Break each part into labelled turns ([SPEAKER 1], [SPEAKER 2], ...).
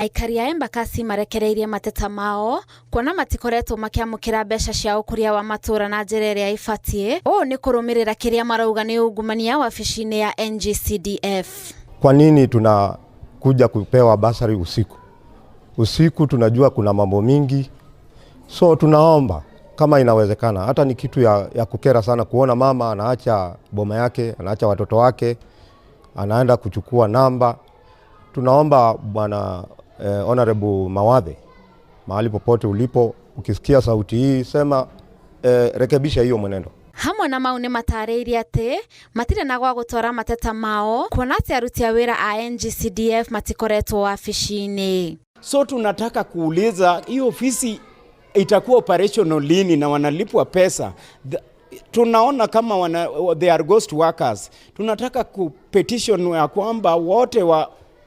[SPEAKER 1] Aikari a Embakasi marekereirie mateta mao kuona matikoretwo makĩamũkĩra mbeca cia ũkũria wa matũra na njĩra ĩrĩa ĩbatiĩ. Ũũ nĩ kũrũmĩrĩra kĩrĩa marauga nĩ ungumania wabici-inĩ ya NGCDF.
[SPEAKER 2] Kwa nini tunakuja kupewa basari usiku? Usiku tunajua kuna mambo mingi, so tunaomba kama inawezekana, hata ni kitu ya kukera sana kuona mama anaacha boma yake, anaacha watoto wake, anaenda kuchukua namba. Tunaomba bwana Honorable Mawathe, mahali popote ulipo, ukisikia sauti hii sema rekebisha hiyo mwenendo.
[SPEAKER 1] Hamwe na mau nĩ matarĩirie atĩ matirĩ na gwa gũtwara mateta mao kuona atĩ aruti a wĩra a NGCDF matikoretwo wabici-inĩ.
[SPEAKER 3] So tunataka kuuliza, hii ofisi itakuwa operational lini na wanalipwa pesa? Tunaona kama they are ghost workers. Tunataka kupetition ya kwamba wote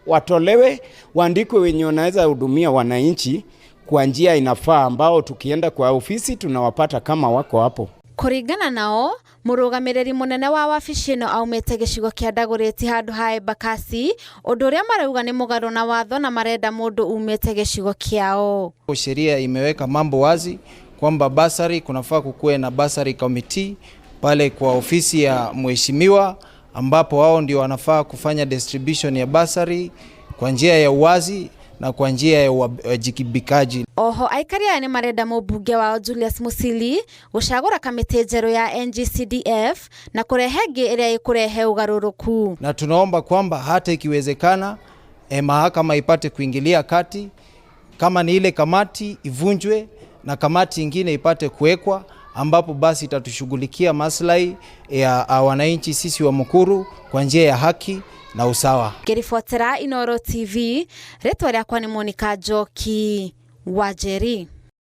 [SPEAKER 3] watolewe, waandikwe wenye wanaweza hudumia wananchi kwa njia inafaa, ambao tukienda kwa ofisi tunawapata kama wako hapo.
[SPEAKER 1] Kũringana nao, mũrũgamĩrĩri mũnene wa wabici ĩno aumĩte gĩcigo kĩa Dagoretti handũ ha Embakasi, ũndũ ũrĩa marauga nĩ mũgarũ na watho na marenda mũndũ umĩte gĩcigo kĩao.
[SPEAKER 4] Sheria imeweka mambo wazi kwamba basari kunafaa kukuwe na bursary committee pale kwa ofisi ya mheshimiwa, ambapo wao ndio wanafaa kufanya distribution ya basari kwa njia ya uwazi na kwa njia ya uwajibikaji.
[SPEAKER 1] Oho aikari aya nĩ marenda mũmbunge wao Julius Musili gũcagũra kamĩtĩ njerũ ya NGCDF na kũrehe ĩngĩ ĩrĩa ĩkũrehe ũgarũrũku.
[SPEAKER 4] Na tunaomba kwamba hata ikiwezekana mahakama ipate kuingilia kati, kama ni ile kamati ivunjwe na kamati ingine ipate kuwekwa, ambapo basi itatushughulikia maslahi ya wananchi sisi wa Mukuru kwa njia ya haki na usawa.
[SPEAKER 1] Ngĩribotera Inooro TV, rĩtwa rĩakwa nĩ Monica Njoki wa Njeri.